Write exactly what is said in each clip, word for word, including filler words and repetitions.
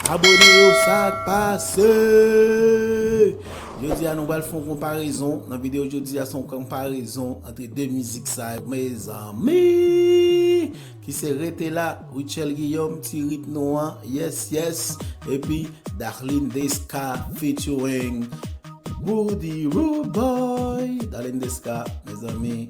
Abone yo, sa k pase? Jodi a nou pral fè yon konparezon. Nan videyo jodi a se yon konparezon antre de mizik sa yo, mezanmi. Ki se Rete La, Rutshelle Guillaume, ti rit nou an, yes, yes. Epi Darline Desca featuring Roody Rude Boy. Darline Desca, mezanmi,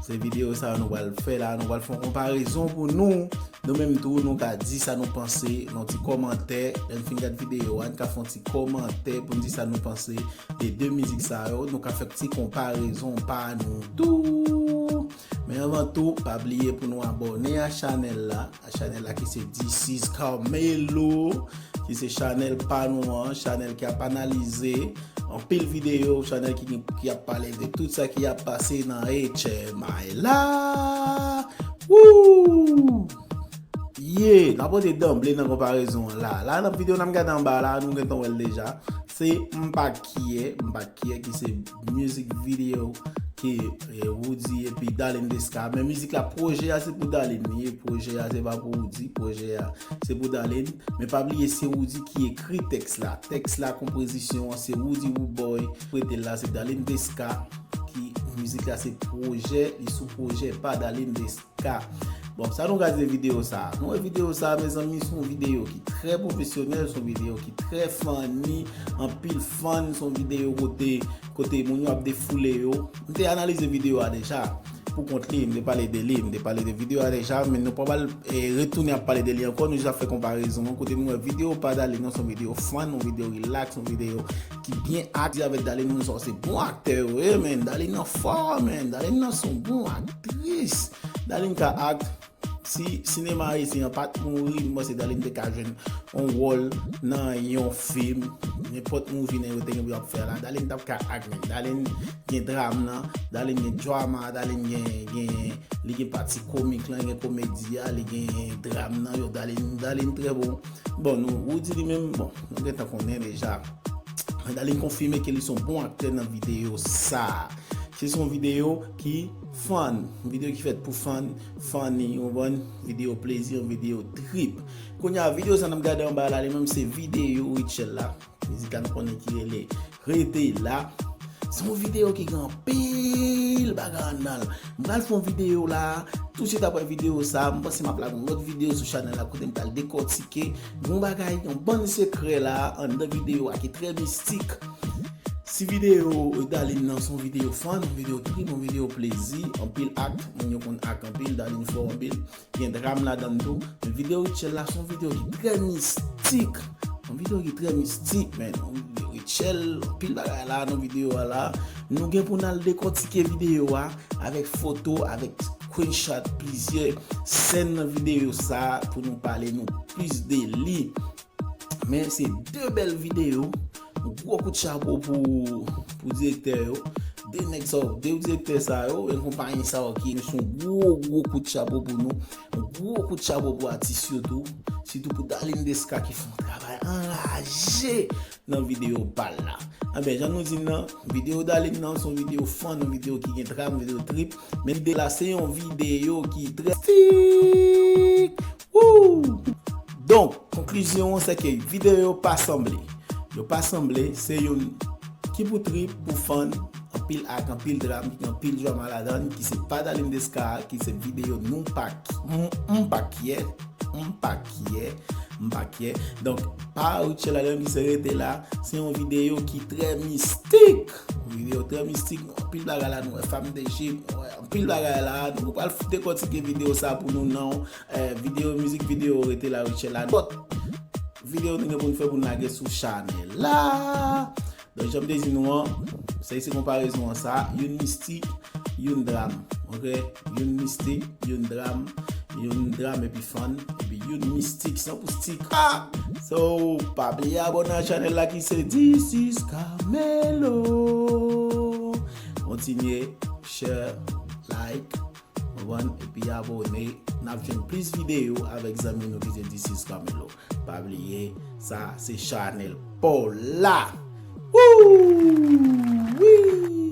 se videyo sa nou pral fè la, nou pral fè yon konparezon pou nou. Nou menm tou, nou ka di sa nou panse nan ti kòmantè. Lè n fin gad videyo a, n ka fè yon ti kòmantè pou n di sa nou panse de de mizik sa yo. Nou ka fè ti konparezon pa nou tou. Men anvan tou, pa bliye pou nou abòne a chanèl la. A chanèl la ki se This is Carmelo, ki se chanèl pa nou an, chanèl ki ap analize anpil videyo, chanèl ki, ki ap pale de tout sa ki ap pase nan H M I la. Woo! Yeah, n ap rete danble nan konparezon an la. La, nan videyo n ap gade anba la, nou gentan wè l deja. Se M Pa Kyè, M Pa Kyè ki se music video ki, eh, Roody epi Darline Desca. Men mizik la, pwojè a se pou Darline li ye, pwojè a se pa pou Roody, pwojè a se pou Darline. Men pa bliye se Roody ki ekri tèks la. Tèks la, konpozisyon an se Roody Rude Boy. Prete la se Darline Desca ki mizik la se pwojè, li sou pwojè pa Darline Desca. Bon, sa nou ka di de videyo sa? Nou wè videyo sa, mezanmi, se yon videyo ki trè pwofesyonèl, se yon videyo ki trè funny, anpil fun, se yon videyo kote, kote moun yo ap defoule yo. M te analize videyo a deja pou kont li, m te pale de li, m te pale de videyo a deja, men nou pa pral, eh, retounen ap pale de li ankò, nou jis ap fè konparezon an, kote nou wè videyo pa Darline nan se yon videyo fun, yon videyo relax, yon videyo ki byen akte avèk Darline, moun sa se bon aktè yo ye, men Darline nan fò, men Darline nan se yon bon aktris. Darline ka act. Si sinema ayisyen an pa t mouri, m panse Darline te ka jwenn yon wòl nan yon fim, nenpòt movie nan yo te gen pou y ap fè la. Darline t ap ka act, men Darline gen dram nan, Darline gen drama, Darline gen, gen, li gen pati komik lan, gen komedi a, li gen dram nan yo. Darline, Darline trè bon. Bon, nou, Roody li menm, bon, nou gentan konnen deja. Men Darline konfime ke li se yon bon aktè nan videyo sa. Se yon videyo ki fun, videyo ki fèt pou fun, funny, yon bon videyo plezi, yon videyo trip. Kounye a, videyo sa n ap gade anba la, li menm se videyo Rutshelle la. Mizik la nou konnen ki rele Rete La. Se yon videyo ki gen anpil bagay anndan l. M pral fè yon videyo la, tousuit apre videyo sa, m panse m ap lage yon lòt videyo sou chanèl la kote m pral dekòtike yon bagay, yon bann sekrè la anndan videyo a ki trè mistik. Si videyo Darline nan se yon videyo fun, yon videyo trip, yon videyo plezi, anpil act, moun yo konn act anpil, Darline fò anpil, gen dram ladan l tou. Men videyo Rutshelle la se yon videyo ki trè mistik. Yon videyo ki trè mistik, men. Yon videyo Rutshelle, anpil bagay la nan videyo a la. Nou gen pou n al dekòtike videyo a avèk foto, avèk screenshot, plizyè sèn nan videyo sa pou nou pale nou plis de li. Men se de bèl videyo. Yon gwo kout chapo pou, pou direktè yo. De nèg sa yo, de direktè sa yo, e konpayi sa yo ki se yon gwo, gwo kout chapo pou nou. Yon gwo kout chapo pou atis yo tou. Sitou pou Darline Desca ki fè yon travay anraje nan videyo pa l la. Anben, jan nou di nan, videyo Darline nan, se yon videyo fun, yon videyo ki gen dram, videyo trip. Men videyo la, se yon videyo ki trè mistik. Woo! Donk, konklizyon an, se ke videyo yo pa sanble. Yo pa sanble, se youn ki pou trip, pou fun, anpil act, anpil dram, anpil drama ladan, ki se pa Darline Desca, ki se videyo nou pa, m, m pa kyè, m pa kyè, m pa kyè. Donk, pa Rutshelle ladan ki se Rete La, se yon videyo ki trè mistik. Yon videyo trè mistik, anpil bagay la, nou wè fam de jip, nou wè anpil bagay la, nou pral dekòtike videyo sa pou nou nan, eh, videyo, mizik videyo Rete La Rutshelle la. Lòt videyo nou gen pou n fè pou n lage sou chanèl la. Donk, jan m te di nou an, sa se konparezon an sa, youn mistik, youn dram. Ok? Youn mistik, youn dram, youn dram epi fun, epi youn mistik, san pou stik. Ah! So, pa bliye abòne a chanèl la ki se This is Carmelo. Kontinye, share, like, konprann, epi abòne. N ap jwenn plis videyo avèk zanmi nou ki se This is Carmelo. Pa bliye, sa se chanèl pa w la. Woo! Wi!